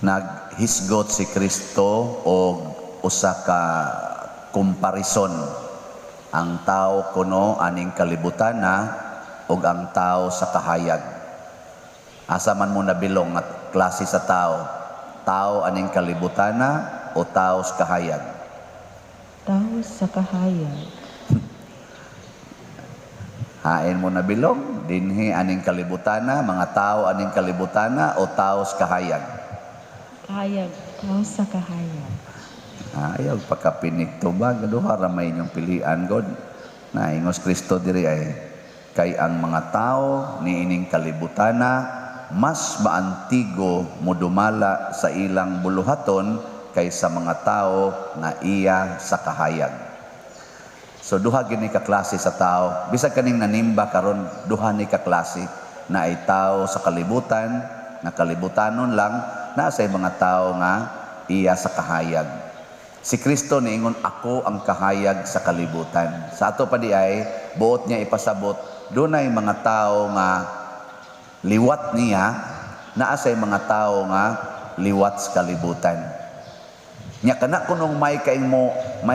Naghisgot si Kristo og usa ka comparison, ang tao kuno aning kalibutana ug ang tao sa kahayag. Asa man mo nabilong at klase sa tao? Tao aning kalibutana o tao sa kahayag? Tao sa kahayag. Hain mo nabilong dinhi aning kalibutana, mga tao aning kalibutana o tao sa kahayag? Kahayag. Tao sa kahayag. Ayaw pagkapinik tubag, duha ra may inyong pilian god. Naingos Kristo diri ay kay ang mga tao niining kalibutana mas maantigo modumala sa ilang buluhaton kaysa mga tao nga iya sa kahayag. So duha gini ka klase sa tao. Bisag kaning nanimba karon, duha ni ka klase na ay tao sa kalibutan, nga kalibutanon lang, naa say mga tao nga iya sa kahayag. Si Kristo niingon, "Ako ang kahayag sa kalibutan." Sa ato pa di ay buot niya ipasabot, dunay mga tao nga liwat niya, naa say mga tao nga liwat sa kalibutan. Nya kana kunong may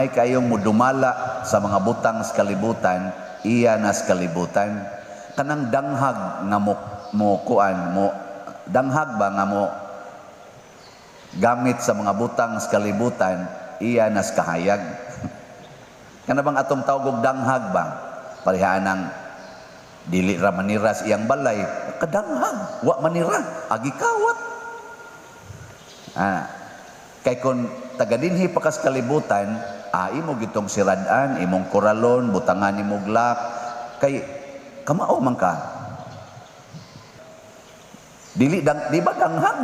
kayong mudumala sa mga butang sa kalibutan, iya na sa kalibutan. Kanang danghag nga mo kuan mo, danghag ba nga mo gamit sa mga butang sa kalibutan, iya na sa kahayag. Kana bang atong tawag og danghag ba? Parehaan ang dili ra manira sa iyang balay, kadanghag, wa manira, agi kawat. Kay kon taga dinhi pa kas kalibutan, imo gitong sirad-an, imong koralon, butangan nimo lock, kay kamao man ka. Dili dang, di ba danghag?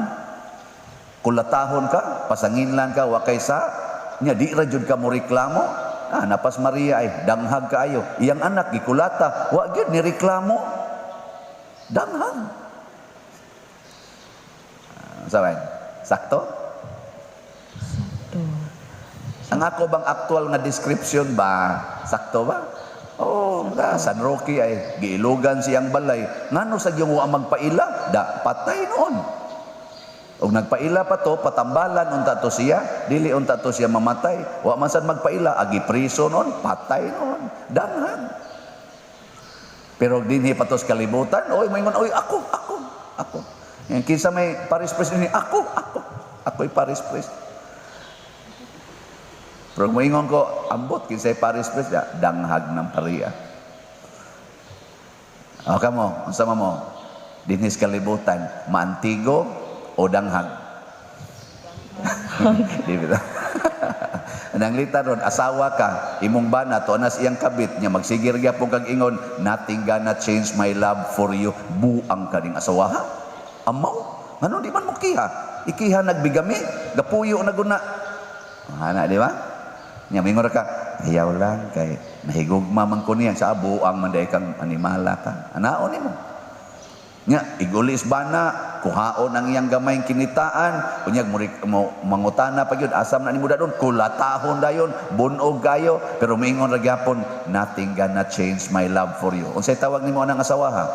Kulatahon ka, pasanginlan ka, wa kay sa nya di ra jud ka mo reklamo. Napas Maria ay danghag kaayo. Iyang anak gikulata, wa gyud ni reklamo. Danghag. Sabi, sakto? Sakto. Ang ako bang actual nga description ba? Sakto ba? Oh, da, San Roque ay giilugan siyang balay. Ngano sa gyung wa magpaila? Da, patay noon. Og nagpaila pa to, patambalan unta to siya, dili unta to siya mamatay. Wa man sad magpaila, agi priso noon, patay noon. Danghag. Pero dinhi pa to sa kalibutan, oy, moingon, "Oy, ako, ako, ako." Yan, kinsa may parish priest ni ako, ako. Ako'y parish priest. Pero moingon ko, "Ambot, kinsay parish priest," ya, danghag ng pariya. O kamo, unsa man mo? Dinhi sa kalibutan, maantigo o danghag? Di ba? Nanglita ron, asawa ka, imong bana, to anas iyang kabit niya, magsigir gyapon kag ingon, "Nothing gonna change my love for you." Buang ka ning asawa, ha? Amaw, ngano di man mo kiha? Ikiha nagbigami, gapuyo na guna. Ana, di ba? Nya mingon ra ka, "Ayaw lang kay nahigugma man ko niya." Sa buang man day kang animala ka. Anaon nimo? Nya igulis bana, kuhaon ang iyang gamayng kinitaan, unyag mo mangutana pa gyud, asam na nimo dadon, kulatahon dayon, bunog kayo, pero moingon ra gyapon, "Nothing gonna change my love for you." Unsay tawag nimo anang asawa, ha?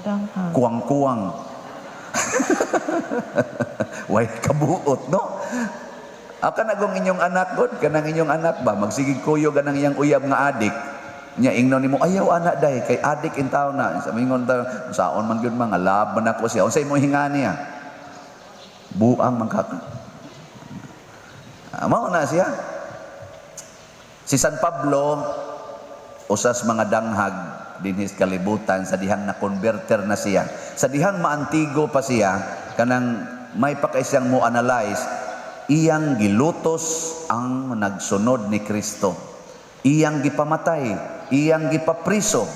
Danghag. Kuwang-kuwang. Way kabuot, no? Aka nagong inyong anak god, kanang inyong anak ba magsigig kuyog anang iyang uyab nga adik. Nya ingnon nimo, "Ayaw anak day kay adik in taon na." Sa mingon ta, saon man gyud mga love man ako siya. Unsay mo hinga niya? Buang man ka. Mao na siya. Si San Pablo usas mga danghag dinhi sa kalibutan sa dihang na converter na siya. Sa dihang maantigo pa siya, kanang may pa kay siyang mo analyze, iyang gilutos ang nagsunod ni Kristo. Iyang gipamatay, iyang gipapriso.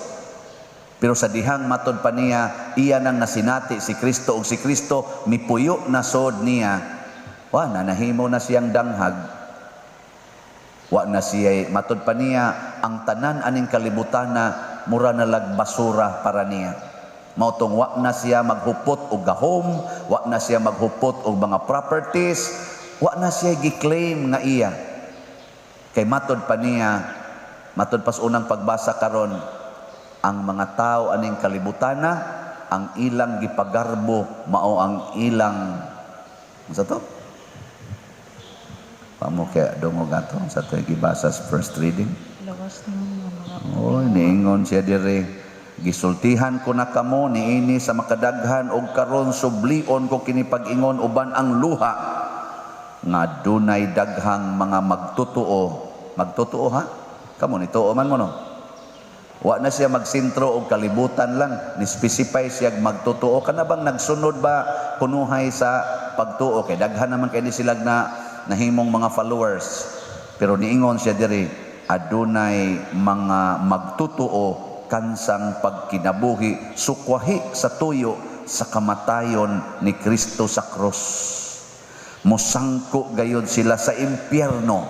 Pero sa dihang matod pa niya, iya nang nasinati si Kristo ug si Kristo mipuyo na sod niya. Wa na nahimo na siyang danghag. Wa na siya, matod pa niya, ang tanan aning kalibutan na mura na lag basura para niya. Mao tong wa na siya maghupot og gahom, wa na siya maghupot og mga properties, wa na siya gi-claim nga iya. Kay matod pa niya, matod pas unang pagbasa karon, ang mga tao aning kalibutana, ang ilang gipagarbo mao ang ilang Unsa to? Pamo kaya dungog ato sa to gibasa sa first reading. Lawas ng mga Oy, niingon siya dire, "Gisultihan ko na kamo niini sa makadaghan og karon sublion ko kini pag-ingon uban ang luha nga dunay daghang mga magtutuo." Magtutuo ha? Kamo nituo man mo, no? Wa na siya magsintro og kalibutan lang, ni-specify siya magtutuo. Kana bang nagsunod ba kunuhay sa pagtuo, kay daghan naman kay ni sila na nahimong mga followers. Pero niingon siya diri, adunay mga magtutuo kansang pagkinabuhi sukwahi sa tuyo sa kamatayon ni Kristo sa krus. Musangko gayod sila sa impyerno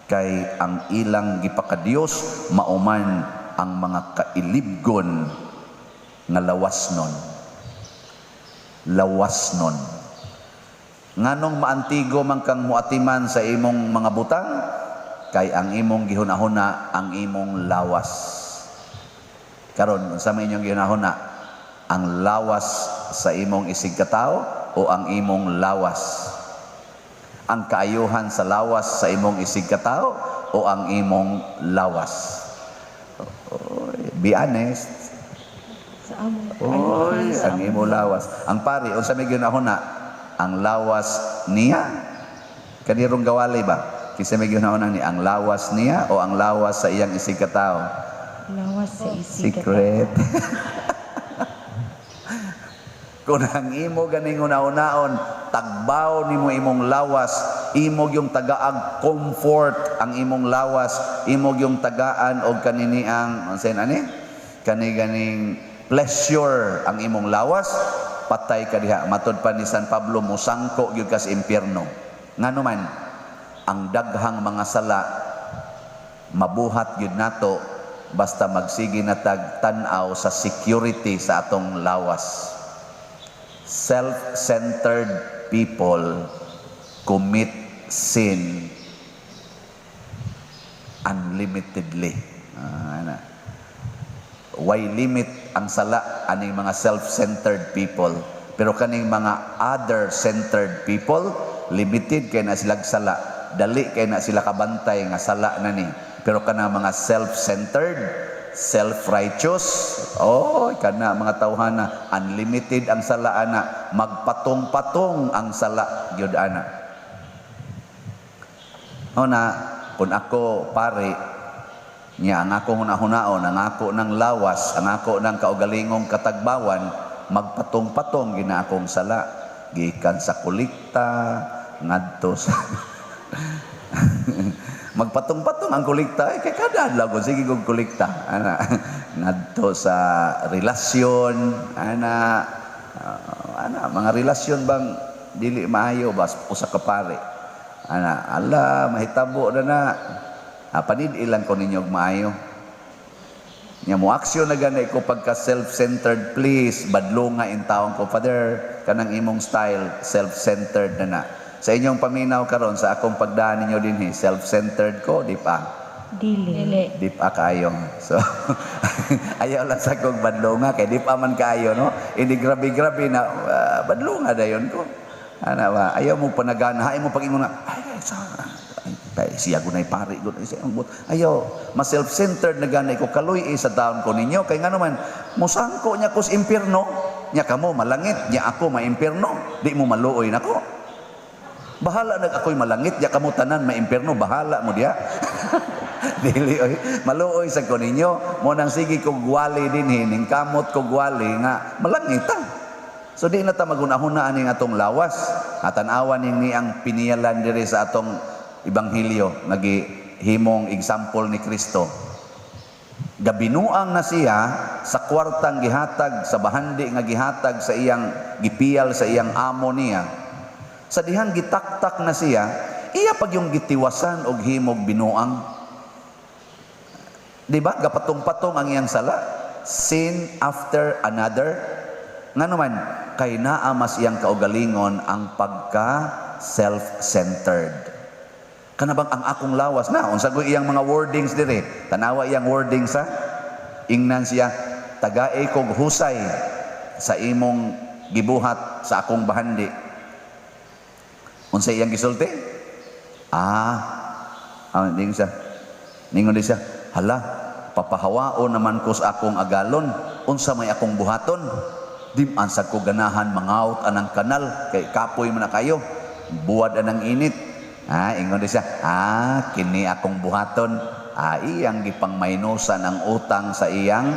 kay ang ilang gipakadiyos mauman ang mga kailibgon nga lawasnon. Lawasnon. Nganong maantigo man kang muatiman sa imong mga butang? Kay ang imong gihunahuna ang imong lawas. Karon, unsa may inyong gihunahuna? Ang lawas sa imong isig katawo o ang imong lawas? Ang kaayuhan sa lawas sa imong isig katawo o ang imong lawas? Oy, be honest. Sa among Oy, kaayuhan sa ang among imong lawas. Ang pari, unsa may gihunahuna? Ang lawas niya. Kanirong gawali ba? Kinsa may gihunahuna ni, ang lawas niya o ang lawas sa iyang isig katawo? Lawas sa isig. Secret. Kung ang imo ganing una-unaon, tagbaw nimo imong lawas, imo yung tagaag comfort ang imong lawas, imo yung tagaan og kaniniang unsa ani? Kani ganing pleasure ang imong lawas, patay ka diha. Matod pa ni San Pablo, musangko gyud ka sa impyerno. Ngano man, ang daghang mga sala mabuhat gyud nato basta magsige na tag tan-aw sa security sa atong lawas. Self-centered people commit sin unlimitedly. Ah, ana. Why limit ang sala aning mga self-centered people? Pero kaning mga other-centered people, limited kay na sila sala. Dali kay na sila kabantay nga sala na ni. Pero kana mga self-centered, self-righteous, oh, kana mga tawhana, unlimited ang sala ana, magpatong-patong ang sala gyud ana. O na, kung ako pare, niya ang akong hunahunaon, ang ako ng lawas, ang ako ng kaugalingong katagbawan, magpatong-patong gina akong sala. Gikan sa kolekta, ngadto sa magpatong-patong ang kolekta, eh, kay kada adlaw ko sige kog kolekta ana, ngadto sa relasyon ana, ana mga relasyon bang dili maayo ba usa ka pare ana, ala mahitabo na na. Ah, panid-ilan ko ninyo og maayo. Nya mo aksyon na gani ko pagka self-centered, please badlonga in taon ko, "Father, kanang imong style self-centered na na." Sa inyong paminaw karon sa akong pagdaan ninyo dinhi, self-centered ko, di pa? Dili. Dili. Di pa kaayo. So ayaw lang sa kong badlonga kay di pa man kaayo, no? Hindi grabe-grabe na badlonga dayon ko. Ana ba? Ayaw mo panagana, ayaw mo pag-ingon na, ay, sa ay, siya gunay pari gunay siya ang but. Ayaw, mas self-centered na gani ko, kaluy sa taon ko ninyo kay ngano man musangko niya ko sa impierno, nya kamo malangit, nya ako maimpierno, di mo maluoy nako. Bahala nag ako'y malangit, nya kamo tanan maimpierno, bahala mo diya. Dili oy, maluoy sa ko ninyo, mo nang sige kog wali dinhi, ning kamot kog wali nga malangit ta. So di na ta magunahuna aning atong lawas. At tan-awan ning ni ang piniyalan diri sa atong ebanghelyo nga gihimong example ni Kristo. Gabinuang na siya sa kwartang gihatag sa bahandi nga gihatag sa iyang gipiyal sa iyang amo niya. Sa dihang gitaktak na siya, iya pag yung gitiwasan og himog binuang. Di ba? Gapatong-patong ang iyang sala. Sin after another. Ngano man, kay naa mas iyang kaugalingon ang pagka self-centered. Kana bang ang akong lawas na unsa ko iyang mga wordings dire? Tanawa iyang wordings ha. Ingnan siya, "Tagae kog husay sa imong gibuhat sa akong bahandi." Unsa iyang gisulti? Ah, ningon siya. Ningon di siya, "Hala, papahawaon naman ko sa akong agalon. Unsa may akong buhaton? Di man sad ko ganahan mangawt anang kanal kay kapoy man na kayo. Buwad anang init." Ah, ingon di siya, "Ah, kini akong buhaton." Ah, iyang gipangmaynusan ang utang sa iyang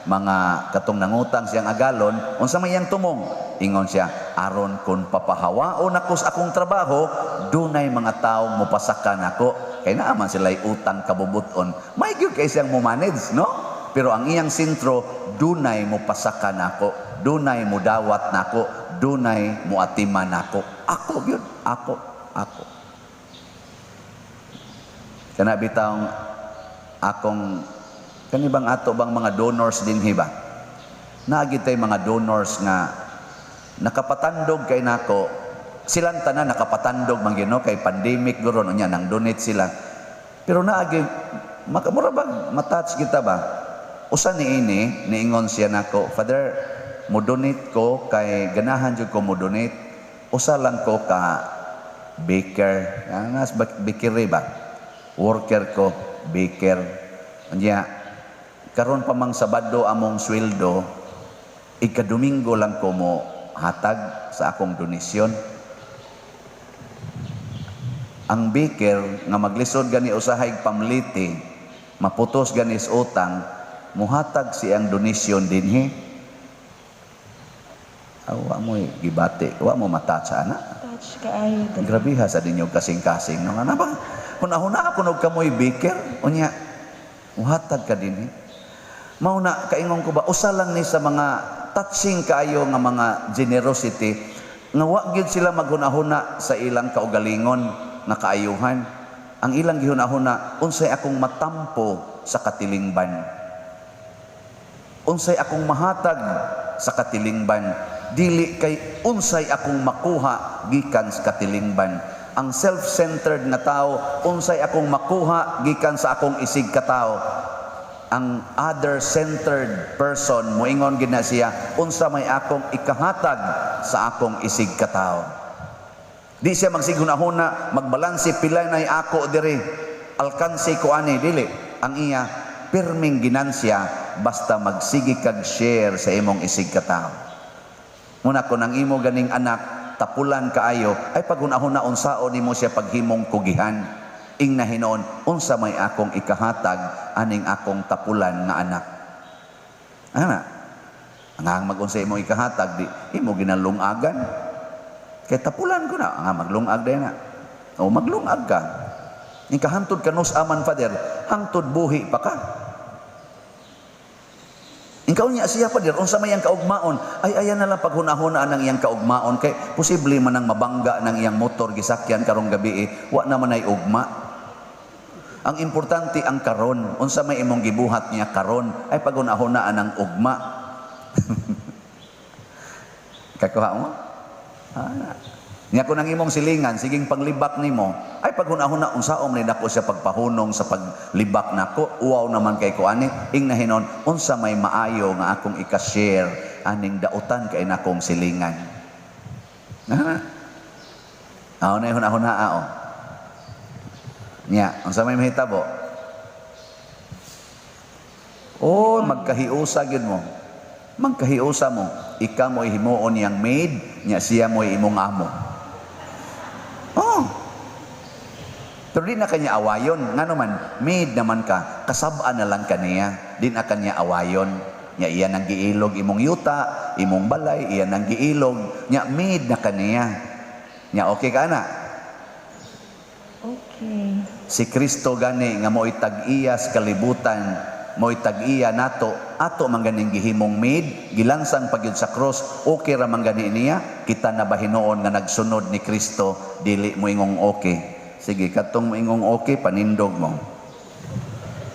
mga katong nangutang siyang agalon. Unsa may iyang tumong? Ingon siya, "Aron kun papahawaon ako sa akong trabaho, dunay mga tawo mopasaka nako kay naa man sila'y utang kabubuton." May gyud kay siyang mo manage, no? Pero ang iyang sentro, dunay mopasaka nako, dunay mudawat nako, dunay muatiman nako. Ako gyud, ako, ako. Kana bitawng akong kani bang ato bang mga donors dinhi ba? Naa gyud tay mga donors nga nakapatandog kay nako. Silang tanan nakapatandog man gyud, no, kay pandemic guro unya nang donate sila. Pero naagi maka mura bag matouch kita ba? Usa ni ini, niingon siya nako, "Father, mo donate ko kay ganahan jud ko mo donate. Usa lang ko ka baker." Nas bakery ba? "Worker ko, baker. Unya, karon pa mang Sabado among sweldo, ika-Domingo lang ko mo hatag sa akong donasyon." Ang baker nga maglisod gani usahay pamliti, maputos gani sa utang, muhatag siyang donasyon dinhi. Aw, wa mo gibati, wa mo mata sa ana. Touch kaayo dali. Grabe ha sa ninyo kasing-kasing. No? Nga ba? Huna-huna ako nog kamoy baker. Unya, muhatag ka dinhi. Mao na, kaingon ko ba, usa lang ni sa mga touching kaayo nga mga generosity, nga wa gyud sila maghuna-huna sa ilang kaugalingon nga kaayuhan. Ang ilang gihuna-huna, unsay akong matampo sa katilingban. Unsay akong mahatag sa katilingban. Dili kay unsay akong makuha gikan sa katilingban. Ang self-centered nga tao, unsay akong makuha gikan sa akong isig katao. Ang other-centered person, moingon gid na siya, unsa may akong ikahatag sa akong isig katao. Di siya magsighuna-huna, magbalanse pila nay ako diri. Alkanse ko ani, dili. Ang iya pirming ginansya basta magsige kag share sa imong isig katao. Muna kung ang imo ganing anak tapulan kaayo, ay paghuna-huna unsaon nimo siya paghimong kugihan. Ing nahinon, unsa may akong ikahatag aning akong tapulan nga anak. Ana, ang magunsa imong ikahatag di imo ginalungagan. Kay tapulan ko na, nga maglungag day na. O maglungag ka. Ikahantod ka nos aman, Father, hangtod buhi pa ka. Ikaw niya siya, Father, unsa may iyang kaugmaon, ay ayan na lang paghunahuna ang iyang kaugmaon kay posible man ang mabangga ng iyang motor gisakyan karong gabi eh, wa naman ay ugma. Ang importante ang karon, unsa may imong gibuhat niya karon, ay paghunahunaan ang ugma. Kakuha mo? Ah. Nya kung ang imong silingan, siging panglibak nimo, ay paghuna-huna unsaon man nako siya pagpahunong sa paglibak nako, uwaw naman kay ko ani, ing nahinon unsa may maayo nga akong ika-share aning dautan kay nakong silingan. Ah. Aw na huna-huna ao. Nya, unsa may mahitabo? Oh, magkahiusa gyud mo. Magkahiusa mo. Ika mo himuon niyang maid, nya siya mo imong amo. Oh. Pero di na kanya awayon. Nga naman, maid naman ka, kasab-an na lang kaniya. Di na kanya awayon. Nya iya nang giilog imong yuta, imong balay, iya nang giilog. Nya maid na kaniya. Nya okay ka na? Okay. Si Kristo gani nga mo'y tag-iya sa kalibutan, mo'y tag-iya nato, ato man ganing gihimong maid, gilansang pagyud sa cross, okay ra man gani niya, kita na ba hinuon nga nagsunod ni Kristo, dili mo ingong okay. Sige, katong mo ingong okay, panindog mo.